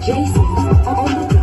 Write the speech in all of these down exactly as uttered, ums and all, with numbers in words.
Jason on the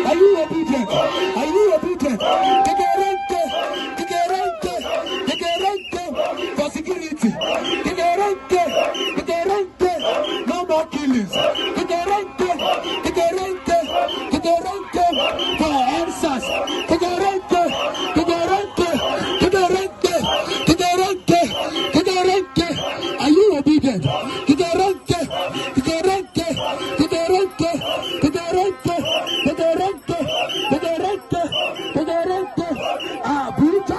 Are you obedient? Are you obedient? Kikerente, kikerente, kikerente for security. Kikerente, kikerente, no more killings. Kikerente, kikerente, kikerente for answers. Kikerente, kikerente, kikerente, kikerente, kikerente. Are you obedient? Kikerente, kikerente, kikerente, kikerente, kikerente, kikerente. Abuja,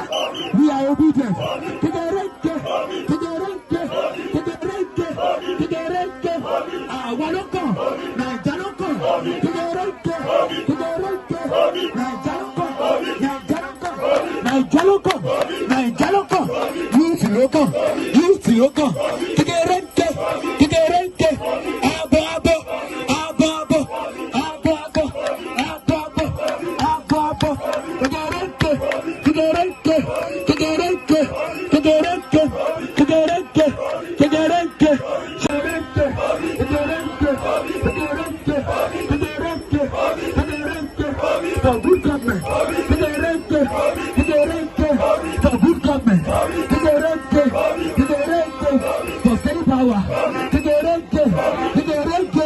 we are obedient. Kikerente, kikerente, kikerente, kikerente. Àwa ló kàn, Naija ló kàn, kíkéré ń ké, kíkéré ń ké, Naija ló kàn, Naija ló kàn, Naija ló kàn, Naija ló kàn, youth ló kàn, youth ló kàn, kíkéré ń ké, kíkéré ń ké, abo, abo, abo, abo, abo, abo, abo, abo, abo, abo, kíkéré ń ké, kíkéré ń ké, kíkéré ń ké, kíkéré ń ké, kíkéré ń ké, kíkéré ń ké, kíkéré ń ké, kíkéré ń ké, kíkéré ń ké, kíkéré ń ké, kíkéré ń ké, for good government, kíkéré ń ké, kíkéré ń ké, for good government, kíkéré ń ké, kíkéré ń ké, for steady power, kíkéré ń ké, kíkéré ń ké,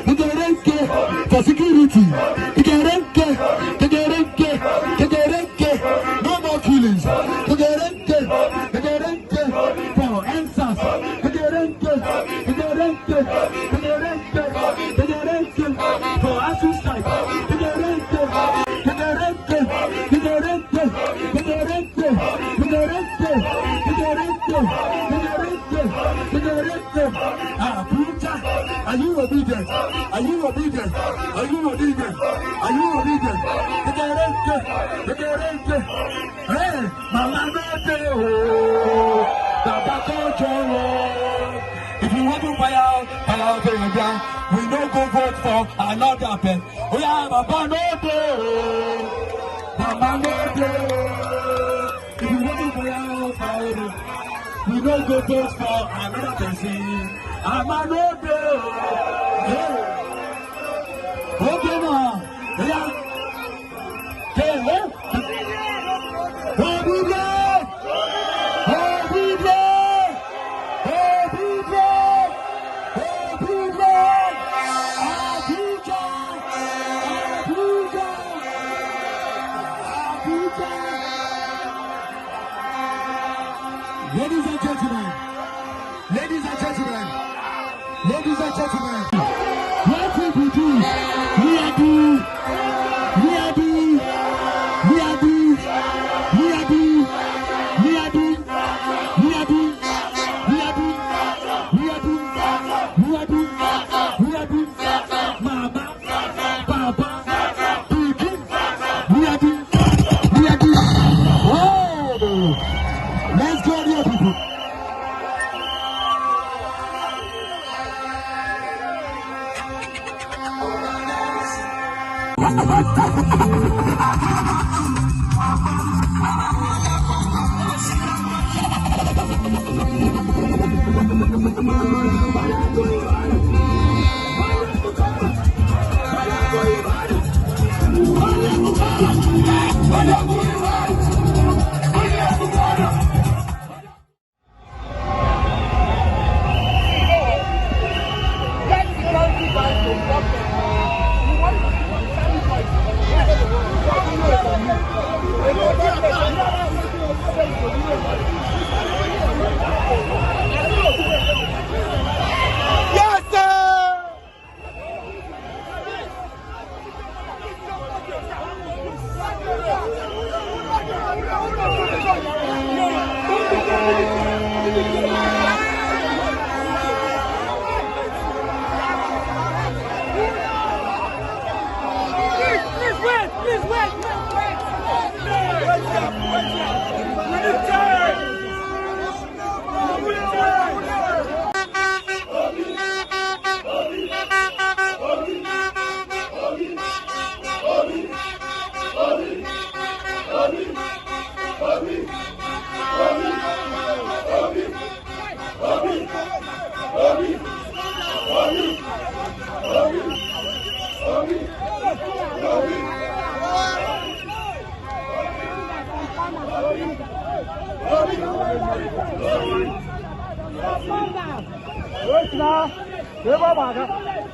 kíkéré ń ké, for security, kíkéré ń ké, kíkéré ń ké, kíkéré ń ké, no more killings, kíkéré ń ké, kíkéré ń ké, for EndSARS, kíkéré ń ké, kíkéré ń ké, kíkéré ń ké, kíkéré ń ké, for ASUU strike, kíkéré ń ké, kíkéré ń ké, kíkéré ń ké, kíkéré ń ké, kíkéré ń ké, kíkéré ń ké, kíkéré ń ké, kíkéré ń ké. Abuja, are you obedient? Are you obedient? Are you obedient? Are you obedient? Kíkéré ń ké, kíkéré ń ké. Hey, mama no dey o, baba come join us. If you want to fire out, fire out for your gang. We no go vote for another person. Oh yeah, baba no dey o, mama no dey o. If you want to fire out, fire out. We no go vote for another person. Mama no dey o. Hey. Okay now. Yeah. Hey, hey. Obidie! Obidie! Obidie! Obidie! Abuja! Abuja! Abuja! Ladies and gentlemen, ladies and gentlemen, ladies and gentlemen, what we do, we are do, we are do, we are do, we are do, we are do, we are do, we are do, we are do, we are do, we are do, we are do, Mama. Papa, pikin, we are the, we are the, oh, let's go there, people. Yes, sir! Please, please wait, please wait, please wait. We need time. Wait now. Never back.